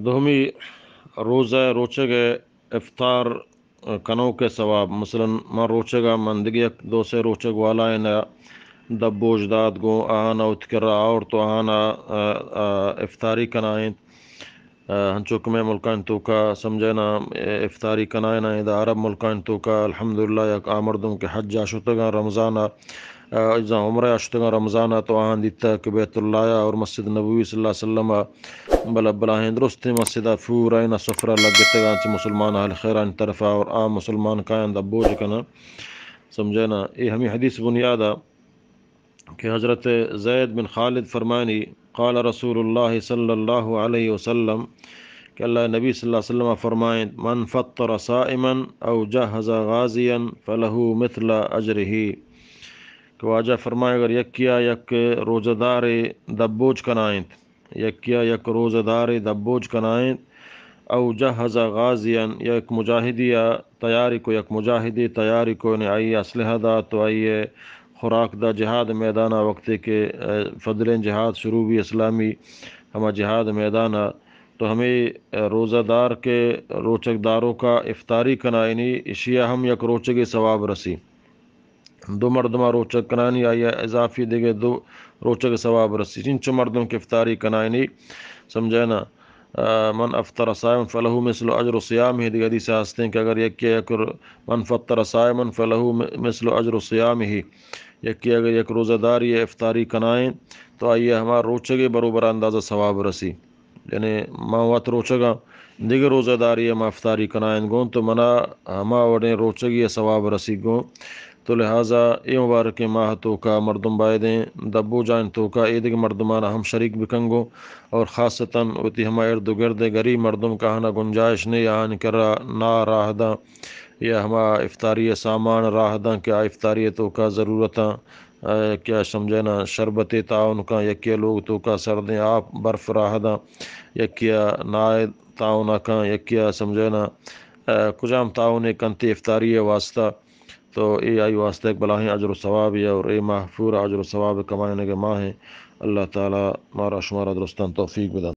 دومی، روزہ روچگ ءِ افطار کنوک ءِ ثواب۔ مثلاً من روچگ ءَ، من دگہ یک دو سے روچگ والا ءَ دبوج دات، گوں آہان ءَ وتی کرا آورت و آہان ءَ، آ، آ، افطاری کنائینت۔ آ، ہنچو کہ مئے ملکانی توکا سمجھے نا، افطاری کنائیناں، ادا عرب ملکانی توکا الحمدللہ یک آ مردم کہ حج ءَ شتگاں رمضان ءَ، آ، ازاں عمرہ ءَ شتگاں رمضان ءَ، تو آہاں دیتہ کہ بیت اللہ ءَ اور مسجد نبوی صلی اللہ علیہ وسلم ءَ بلا بلاہیں درستیں مسجد ءَ پورا اینا سفرہ لگتگاں چہ مسلمان اہل خیرانی طرف ءَ اور آ مسلمان کایاں دبوج کناں۔ سمجھے نا، اے ہمیں حدیث بنیاد ءَ کہ حضرت زید بن خالد فرمانی، قال رسول اللہ صلی اللہ علیہ وسلم، کہ اللہ نبی صلی اللہ علیہ وسلم فرمائیں، من فطر صائما او جہز غازیا فلہ مثل اجرہ، کہ واجہ فرمائے، اگر یکیا یک روزہ دارے دبوج کنائینت، یکیا یک روزہ دارے دبوج کنائینت، او جہز غازیا، یا یک مجاہدی ءَ تیاری کو، یک مجاہدی تیاری کو، یعنی آئی اسلحہ دات و آئی خوراک دا جہاد میدان ءَ، وقتے کہ، آ، فضلیں جہاد شروع بی اسلامی، ہما جہاد میدان ءَ، تو ہمیں، آ، روزہ دار کہ روچگ داروکا افطاری کنائینی، اشیا ہم یک روچگے ثواب رسی۔ دو مردماں روچگ کنائینی، آئی ءَ اضافی دگہ دو روچگ ثواب رسی۔ چنچو مردم کہ افطاری کنائینی، سمجھے نا، آ، من افطر صائما فلہ مثل اجر صیامہ، دگہ حدیث ہستیں کہ اگر یکے یک ر-، من فطر صائما فلہ م-، مثل اجر صیامہ، یکے اگر یک روزہ داری افطاری کنائیں تو آئی ءَ ہما روچگے بروبر اندازہ ثواب رسی۔ یعنی ما وت روچگاں، دگہ روزہ داری ءَ ما افطاری کنائیں گوں تو منا ہما وڑیں روچگی ءِ ثواب رسی گوں۔ تو لہذا اے مبارکیں ماہ توکا مردم بایدیں دبوجان توکا اے دگہ مردمانا ہم شریک بکن گوں، اور خاصتاً وتی ہما ارد و گرد ءِ غریب مردم کہ آہانا گنجائش نہیں، آہانی کرا ناہ راہ داں یا ہما افطاری ءِ سامان راہ داں کہ آ افطاری ءِ توکا ضرورتاں، آ، کہ آ سمجھے نا شربتے تعاون کاں، یکے لوگ توکا سردیں آپ برف راہ داں، یکے ناہ تعاون کاں، یکے سمجھے نا، آ، کجام تعاونے کنتے افطاری ءِ واسطہ۔ تو اے آئی واسطہ یک بلاہیں اجر و ثوابے اور اے ماہ پورا اجر و ثواب کمائینگ ءِ ماہ ایں۔ اللہ تعالی مارا شمارا درستاں توفیق بدنت۔